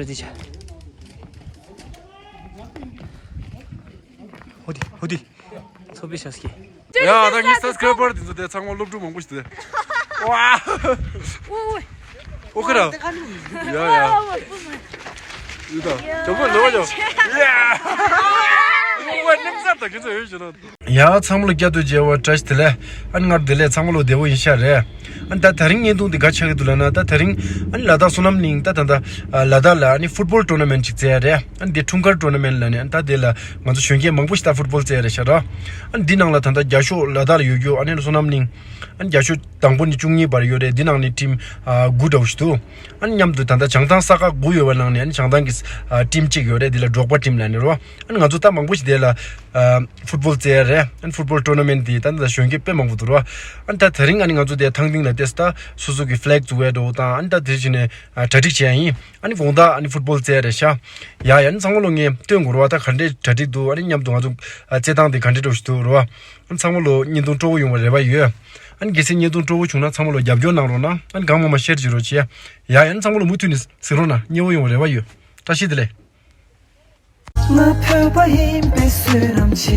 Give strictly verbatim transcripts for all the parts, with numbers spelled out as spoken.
རེད་ཤག་ཧོ་དི་ཧོ་དི། ཚོ་པི་ཤ་སྐྱེ། ཡ་ད་ངའི་སབ་སི་ཀ་རའི་བར་དེ་ཚོ་དེ་ཚང་མ་སློབ་ཕྲུག་མང་པོ་ཞིག་དེ། ཝ། ཨོ་ཁ་ར། ཡ་ཡ། ཡུ་ད། ཇོ་བོ་ལོ་ཇོ། ཡ། ཝ་ནིམ་ས་ད་གི་ཚོ་ཡོད་ཞུ་ན། ཡ་ཚང་མ་ལོ་བསྐྱར་དུ་མཇལ་བ་བཀྲ་ཤིས་བདེ་ལེགས། ཨ་ནི་སྔར་བདེ་ལེགས། ཚང་མ་ལོ་བདེ་པོ་ཡིན་ཤག་རེད། ཨ་ནི་ད་ད་རིང་བརྙན་ཐུང་འདི་ག་ཆགས་ཀྱི་འདུག་ལབ་ན། ད་ད་རིང་ཨ་ནི་ལ་དྭགས་བསོད་ནམས་གླིང་། ད་ད་ད་ལ་དྭགས་ལ་ཨ་ནི་ཕུཊ་བོལ་ཊོར་ན་མེན་ཊི་ཅིག་རྩེ་ཡ་རེད། ཨ་ནི་འདི་འཁྲུངས་སྐར་ཊོར་ན་མེན་ཊི་ལབ་ནས། ཨ་ནི་ད་དེ་ལ་ང་ཚོ་གཞོན་སྐྱེས་མང་པོ་ཞིག་ད་ཕུཊ་བོལ་རྩེ་ཡ་རེད་ཤག་ར། ཨ་ནི་འདི་ནང་ལ་ད་ད་རྒྱ་ཤོག་ལ་དྭགས་ལ་ཡོད་རྒྱུ་ཨ་ནི་བསོད་ནམས་གླིང་། ཨ་ནི་རྒྱ་ཤོག་དང་པོ་ནས་བཅུ་གཉིས་བར་ཡོད་རེད། འདི་ནང་ནས་ཊིམ་ཨ་དགུ་འདྲ་བོ་ཞིག་འདུག་ཨ་ནི་མཉམ་དུ་ད་ལྟ་བྱང་ཐང་ས་ཁག་དགུ་ཡོད་པ་ནང་ནས་ཨ་ནི་བྱང་ཐང་གི་ཨ་ཊིམ་གཅིག་ཡོད་རེད། འདི་ལ་འབྲོག་པ་ཊིམ་ལབ་ནས་རོ། ཨ་ནི་ང་ཚོ་ད་མང་པོ་ཞིག་དེ་ལ་ཨ་ཕུཊ་བོལ་རྩེ་ཡ་རེད། ཨ་ནི་ཕུཊ་བོལ་ཊོར་ན་མེན་ཊི་འདི་ད་ལྟ་གཞོན་སྐྱེས་དཔེ་མང་པོ་འདུག་རོ། ཨ་ནི་ད་དེ་རིང་ཨ་ནི་ང་ཚོ་དེ་ཐང་སྟེང་ལ་བལྟས་ད་སོ་སོ་གི་ཕི་ལེག་བཙུགས་པའི་འདྲ་བོ་དང་། ཨ་ནི་ད་དེ་བཞིན་ནས་ཨ་གྲ་སྒྲིག་བྱས་ཡ་ཡིན། ཨ་ནི་དགོང་དག་ཨ་ནི་ཕུཊ་བོལ་རྩེ་ཡ་རེད་ཤག་ཡ་ཡ། ཨ་ནི་ཚང་མ་ལོ་ངས་སྟོན་དགོས་རོ། ད་ག་འདྲས་གྲ་སྒྲིག་འདུག་ཨ་ནི་མཉམ་དུ་ང་ཚོ་ཨ་རྩེད་ཐང་དེ་ག་འདྲས་འདྲ་བོ་ཞིག་འདུག་རོ། ཨ་ནི་ཚང་མ་ལོ་བརྙན་ཐུང་སྤྲོ་བོ་ཡོང་བའི་རེ་བ་ཡོད། ཨ་ནི་གལ་སྲིད་བརྙན་ཐུང་སྤྲོ་བོ་བྱུང་ན་ཚང་མ་ལོ་རྒྱབ་སྐྱོར་གནང་རོགས་གནང་། ཨ་ནི་གང་མང་མང་ཤེར་བྱེད་རོགས་བྱེད་ཡ། ཡ་ཡ། ཨ་ནི་ཚང་མ་ལོ་མུ་མཐུད་ནས་གཟིགས་རོགས་གནང་། མཉེས་པོ་ཡོང་བའི་རེ་བ་ཡོད། བཀྲ་ཤིས་བདེ་ལེགས། ང་བོད་པ་ཡིན་པའི་བསོད་ནམས་ཆེ།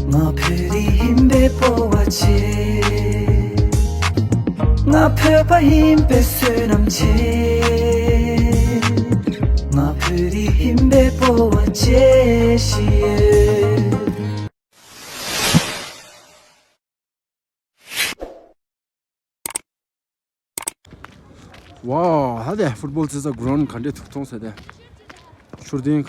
ང་བོད་རིགས་ཡིན་པའི་སྤོབས་པ་ཆེ། ང་བོད་པ་ཡིན་པའི་བསོད་ནམས་ཆེ། ང་བོད་རིགས་ཡིན་པའི་སྤོབས་པ་ཆེ་ཞིག་ཡོད། ཝའོ། ཧ་དེ་ཕུཊ་བོལ་རྩེ་ས་གྷི་རའུན་ཌི་ག་འདྲས་ཐུག་མཐོང་ཟེར་ཏེ། མཆོད་རྟེན།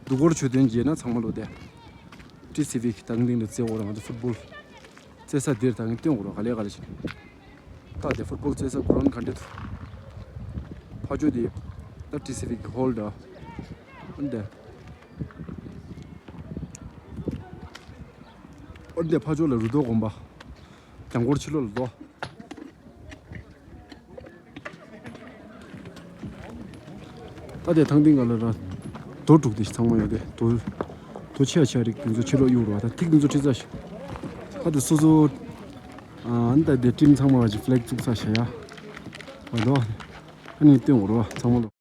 འདུ་འཁོར་མཆོད་རྟེན་བརྒྱད་ན་ཚང་མ་ལོ་དེ། ཊི་སི་ཝི་གི་ཐང་སྟེང་ནས་རྩེ་འོ་ར། ང་ཚོ་ཕུཊ་བོལ་རྩེ་ས་འདིར་ད་ངས་སྟོན་འོ་ར། ག་ལེ་ག་ལེ་བྱས་ནས། ད་དེ་ཕུཊ་བོལ་རྩེ་ས་གྷི་རའུན་ཌི་ག་འདྲས་ཐུག་ཕ་ཇོ་དེ། ད་ཊི་སི་ཝི་གི་ཧོལ་འདྲ། ཨ་ནི་དེ། ཨ་ནི་དེ་ཕ་ཇོ་ལ་རུ་ཐོག་དགོན་པ། གྱང་འཁོར་ཕྱི་ལོགས་ལ་རྡོ། ད་དེ་ཐང་སྟེང་ག་ལ་ར། རྡོ་དྲུག་དེ་ཚང་མ་ཡོད་དེ། རྡོ། རྡོ་ཆེ་ཆེ་རིགས་དེ་ཚོ་ཕྱི་ལོགས་གཡུག་རོ། ད་ཐིག་དེ་ཚོ་ཁྲི་ཚ་ཞིག་ད་དེ་སོ་སོ། ཨ་ནི་ད་དེ་ཊིམ་ཚང་མ་གི་ཕི་ལེག་བཙུགས་ས་བྱས་ཡ། ཨ་རྡོ། ཨ་ནི་སྟོན་འོ་ར་ཚང་མ་ལོ།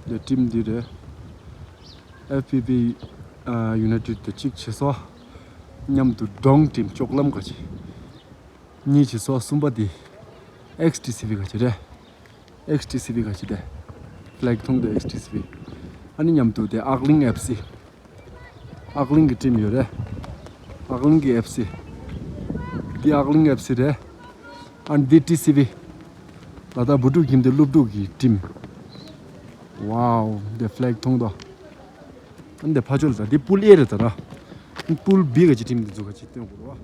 འདི་ཊིམ་འདི་རེད། ཨེཕ་པི་པི་ཡུ་ནའི་ཊེཌ་དེ་གཅིག་བྱས་སོ། མཉམ་དུ་འབྲོང་ཊིམ་ལྕོག་ལམ་ག་ཅི། གཉིས་བྱས་སོ། གསུམ་པ་འདི་ཨེགས་ཊི་སི་ཝི་ག་ཅི་རེད། ཨེགས་ཊི་སི་ཝི་ག་ཅི་རེད། ཕི་ལེག་མཐོང་དུ་ཨེགས་ཊི་སི་ཝི། ཨ་ནི་མཉམ་དུ་དེ་ཨག་གླིང་ཨེཕ་སི། ཨག་གླིང་གི་ཊིམ་ཡོད་རེད། ཨག་གླིང་གི་ཨེཕ་སི། འདི་ཨག་གླིང་ཨེཕ་སི་རེད། ཨ་ནི་འདི་ཊི་སི་ཝི། ལ་དྭགས་བུ་ཕྲུག་ཁྱིམ་སྡེ་སློབ་ཕྲུག་གི་ཊིམ། ཝའོ། འདི་ཕི་ལེག་མཐོང་དོ། ཨ་ནི་འདི་ཕ་ཇོ་ལ་ད་འདི་པུལ་ཨེ་རེད་ད་ར། པུལ་བི་ག་ཅི་ཊིམ་འདི་ཚོ་ག་ཅི་སྟོན་དགོས་རེད་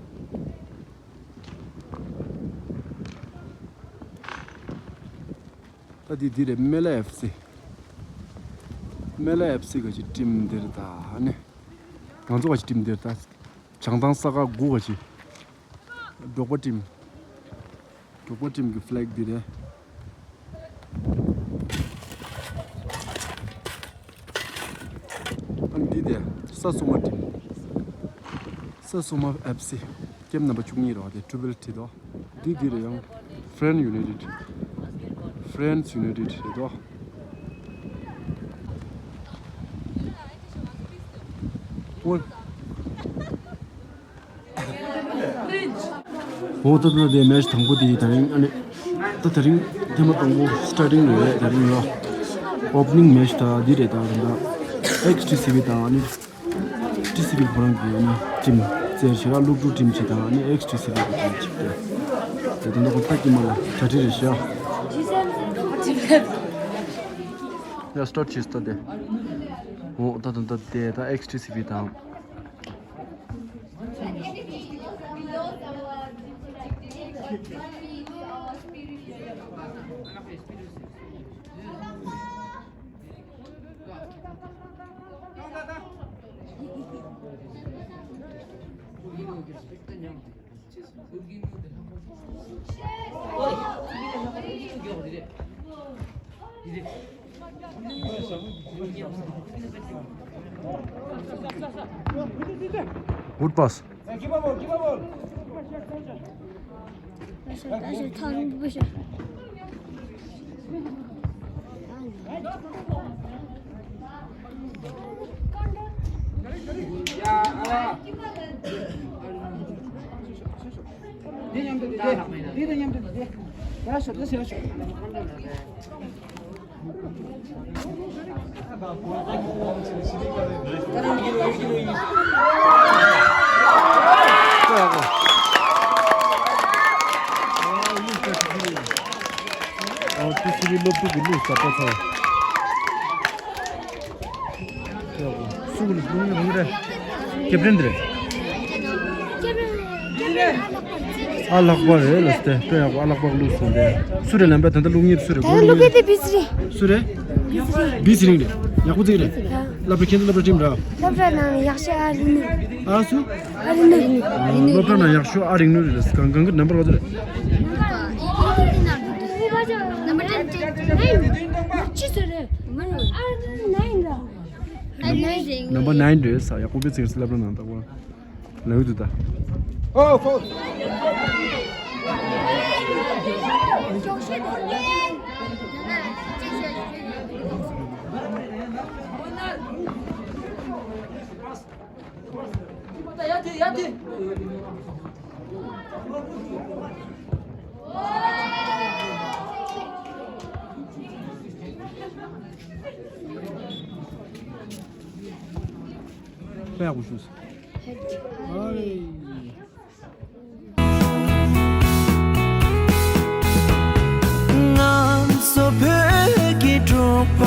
བ། ད་འདི་འདི་རེད། སྨན་བླ་ཨེཕ་སི། སྨན་བླ་ཨེཕ་སི་ག་ཅི་ཊིམ་འདིར་ད་ཨ་ནི། ང་ཚོ་ག་ཅི་ཊིམ་འདིར་ད། བྱང་ཐང་ས་ཁག་དགུ་ག་ཅི། འབྲོག་པ་ཊིམ། འབྲོག་པ་ཊིམ་གི་ཕི་ལེག་འདི་རེད། ཨ་ནི་འདི་དེ་ས་སོ་མ་ཊིམ། ས་སོ་མ་ཨེཕ་སི། ཀེམ་ནམ་བར་བཅུ་གཉིས་རེད་བ། དེ་ཊི་རི་པལ་ཊི་དོ། འདི་འདི་རེད་ཡང་། ཕི་རེན་ཌི་ཡུ་ནའི་ཊེཌ། ཕི་རེན་ཌི་ཡུ་ནའི་ཊེཌ་རེད་དོ། འོ། འོ་ད་ད་དེ་མེ་ཆི་དང་པོ་དེ་ད་རིང་ཨ་ནི། ད་དེ་རིང་ཐེངས་མ་དང་པོ་སི་ཊར་ཊིང་རེད། ད་རིང་ཡོད། ཨོ་པ་ནིང་མེ་ཆི་ད་འདི་རེད། ད་རིང་ད་ཨེགས་ཊི་སི་ཝི་དང་ཨ་ནི། ཊི་སི་ཝི་ཁོ་རང་གི་ཨ་ནི་ཊིམ་རྩེར་བྱེད་ར། སློབ་ཕྲུག་ཊིམ་གཅིག་དང་ཨ་ནི་ཨེགས་ཊི་སི་ཝི་གི་ཊིམ་གཅིག་དེ། དེ་དུས་ད་ཁོ་ད་ཀྱི་མ་ལ་གྲ་སྒྲིག་རེད་ཤག་ཡ་སི་ཊར་ཊི་བྱེད་ད་དེ། འོ་ད་ད་ད་དེ་ད་ཨེགས་ཊི་སི་ཝི་དང་། Good pass. སུ་གི་ལུགས་ཡིན་རེད། ཀེབ་ཏན་འདི་རེད། ཨ་ལགས་པ་རེད་ལ་སྟེ། དཔེ་ཡག་པོ། ཨ་ལགས་པ་ལུགས་སོང་སྟེ། སུ་རེད་ལམ་པ་ད་ལྟ་ལུགས་གཉིས་སུ་རེད། ད་ལྟ་ལུགས་གཉིས་དེ་བི་སི་རེད། སུ་རེད། བི་སི་རེད། བི་སི་རིང་རེད། ཡག་པོ་ཅིག་རེད། སློབ་གྲྭ་ཁྱེད་ཚོ་སློབ་གྲྭ་ཁྲིམས་ར། སློབ་གྲྭ་ནང་ཡག་ཤོས་ཨ་རིག་ནོར། ཨ་སུ། ཨ་རིག་ནོར། སློབ་གྲྭ་ནང་ཡག་ཤོས་ཨ་རིག་ནོར་རེད། གང་གང་གི་ནམ་བར་ག་ཚོད་རེད། ནམ་བར་ཊེན། ཅི་ཟེར་རེད། ཨ་རིག་ནོར། ནམ་བར་ནའིན་རེད་ས། ཡག་པོ་བི་སི་རེད། སློབ་གྲྭ་ནང་ད་གོ། ལེའུ་དུ་ད། ཨོ་ཧོ། དཔེ་ཡག་པོ་བྱུང་སོང་། ང་ཚོ་བོད་ཀྱི་འབྲོག་པ།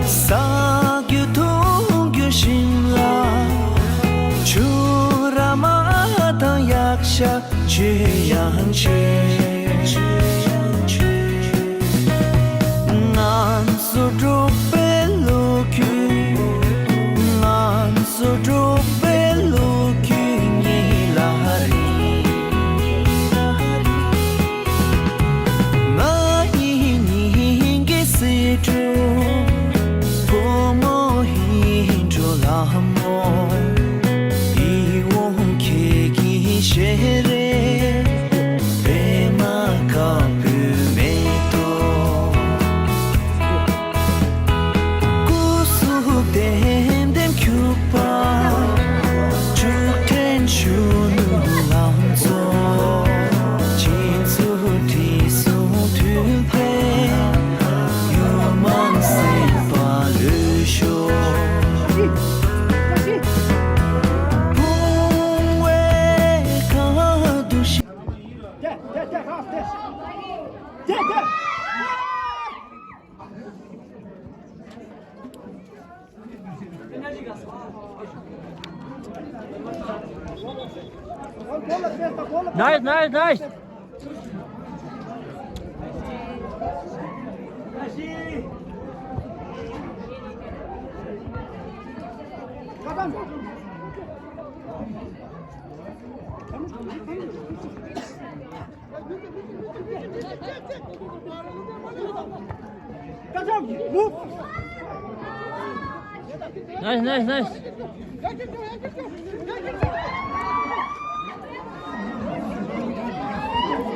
ཟ་རྒྱུ་འཐུང་རྒྱུ་ཞིམ་ལ། ཆུ་ར་མ་དང་ཡག་ཤ་ཆུ་ཡང་ཆུ། ང་ཚོ་འབྲོག་པའི་ལོ་རྒྱུས། ང་ཚོ་འབྲོག་པའི་ལོ་རྒྱུས་ཉིད་ལ་རེད། མ་ཡིན་སྙིང་གི་སེ་འབྲུ། བུ་མོ་ཡིན་འགྲོ་ལ་མོ། ཡིད་འོང་ཁྱེད་ཀྱི་ཞལ་རས། པད་མ་དཀར་པོའི་མེ་ཏོག་སྐུ་གཟུགས་ལྡེམ་ལྡེམ་འཁྱུག་པ། ཆུ་ཕྲན་ཆུ་ནུ་ལང་ཚོ། ཁྱེད་ཚོ་དྲི་བསུང་འཐུལ་པའི་ཡུལ་མང་སེམས་པ་ལུས་ཤོག་བུང་བའི་ཁ་དུ་ཤི། Nice, nice, nice. Nice, nice, nice.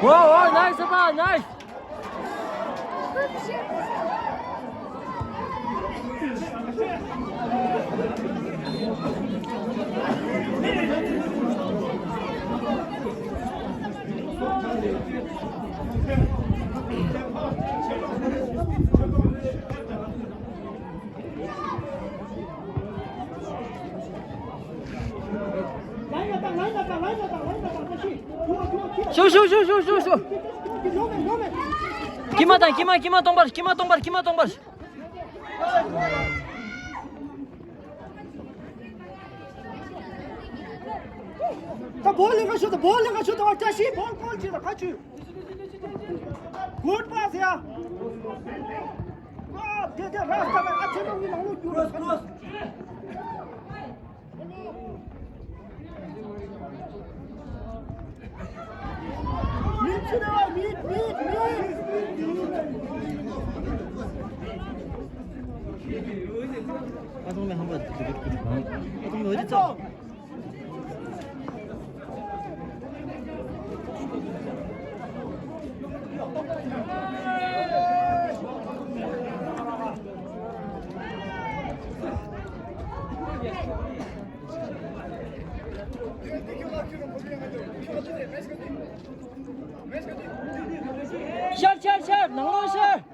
Whoa, whoa, nice, Abba, nice. ཤོག་ཤོག་ཤོག་ཤོག་ཤོག་ཤོག་ཀྱི་མ་དང་ཀྱི་མ་ཀྱི་མ་སྟོང་པར། ཀྱི་མ་སྟོང་པར། ཀྱི་མ་སྟོང་པར། ད་བོ་ལེ་ག་ཤོད། ད་བོ་ལེ་ག་ཤོད། ད་བ་བཀྲ་ཤིས་བོ་ཀོལ་བྱེད། ད་ག་ཆུ། Good pass ཡ། ཨ་དེ་དེ་ར་ས་ཨ་ཆེན་པོ་ངི་ནང་ལོགས་རྒྱུགས་ར། མིད་ཆུ་རེད་བ། མིད་མིད་མིད། ཁོང་ཚོ་ཡོད་ཙང་། ཤར་ཤར་ཤར། ནང་ལོགས་ཤར།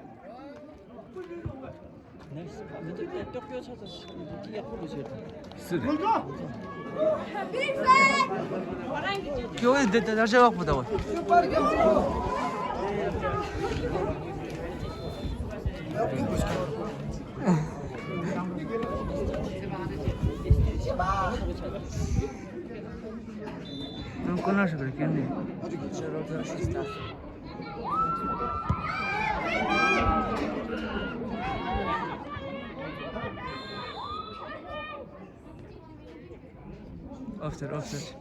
Offside, offside.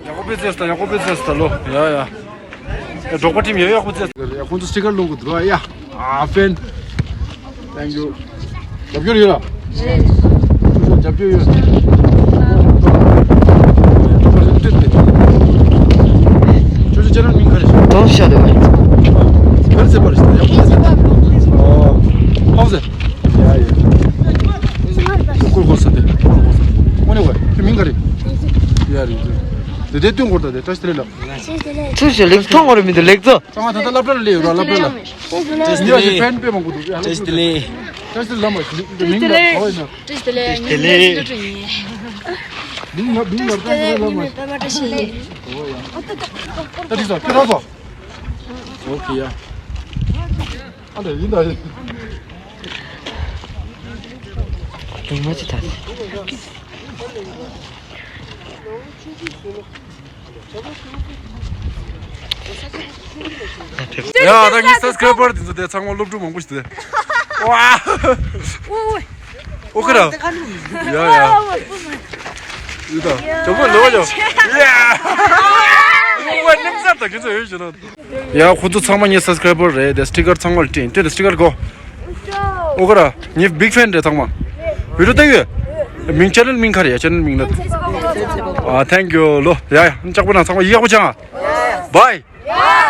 ཡག་པོ་བྱས་ད། ཡག་པོ་བྱས་ད་ལོ། ཡ་ཡ། ཨེ། འབྲོག་པ་ཁྲིམས་ཡག་ཡག་པོ་བྱས། ཡ། ཁོང་ཚོ་སི་ཊི་ཀར་སློང་དགོས་འདུག་ཡ། ཨ། ཕེན། Thank you. རྒྱབ་སྐྱོར་ཡོད་ལ། རྒྱབ་སྐྱོར་ཡོད། ཁྱོད་ཚོ་ཅེ་ནལ་མིང་ག་རེ་ཞིག་ཏོ་ཤ་དེ་བ། ག་རེ་ཟེར་བ་རེད། ཡག་པོ་ཟེར། ཨོ་ཟེར། ཡ་ཡ། ཀུར་ཀུར་ཟེར་ཏེ། ཀུར་ཀུར་ཟེར། ཨོ་ནི་བ། ཁྱོད་མིང་ག་རེ། ཡ་རེད། དེ་དེ་སྟོན་སྐོར་ད་དེ་བཀྲ་ཤིས་བདེ་ལེགས་ལ། ཚུལ་ཞིག་ལེགས་མཐོང་བ་རེད་མི་འདུག་ལེགས་ཚོ། ཚང་མ་ད་ལྟ་སློབ་གྲྭ་ལ་སླེབས་ཡོད་ར། སློབ་གྲྭ་ལ། བཀྲ་ཤིས་བདེ་ལེགས། ཡ་ཕན་དཔེ་མང་པོ་འདུག་ཡ། བཀྲ་ཤིས་བདེ་ལེགས། བཀྲ་ཤིས་བདེ་ལེགས། མིང་ལ་ག་བ་ཡིན་ན། བཀྲ་ཤིས་བདེ་ལེགས། བཀྲ་ཤིས་བདེ་ལེགས། ངའི་མིང་ལ་ཀླུ་སྒྲུབ་ཡིན། མིང་ལ་མིང་ལ་བཀྲ་ཤིས་བདེ་ལེགས། ངའི་མིང་ལ་པདྨ་བཀྲ་ཤིས་ཡིན། ད་དེ་ས་ཁྱོད་རང་ཚོ། ཨོ་ཁེ་ཡ། ཨ་འདྲ་ཡིན་ད་ཡིན། དུང་མ་ཅི་ད། ཡ། ད་ངའི་སབ་སི་ཀ་རའི་བར་དེ་ཚོ་དེ་ཚང་མ་སློབ་ཕྲུག་མང་པོ་ཞིག་དེ། ཝ། ཨོ་ཁེ་ར། ཡ་ཡ། ཡོད་ད། ཇོ་མོ་ལོ་ཇོ། ཡ། ཝ། ནིམ་སར་ད་ཁྱོད་ཚོ་ཡོད་ཞུ་ན། ཡ། ཁོ་ཚོ་ཚང་མ་ངའི་སབ་སི་ཀ་རའི་བར་རེད། དེ་སི་ཊི་ཀར་ཚང་མ་ལ་སྤྲད་ཡིན། སྤྲད་དེ་སི་ཊི་ཀར་གོ། ཨོ་ཁེ་ར། ངའི་བིག་ཕེན་རེད་ཚང་མ། བི་ཌི་ཡོ་ལྟ་གི་ཡོད། མིང་ཅེ་ནལ་མིང་ག་རེ་ཡ། ཅེ་ནལ་མིང་ལ། ཨ། ཐེང་ཀིའུ་ལོ། ཡ་ཡ། ལྕགས་པོ་ན་ཚང་མ་ཡག་པོ་བྱ་ཨ། བའི།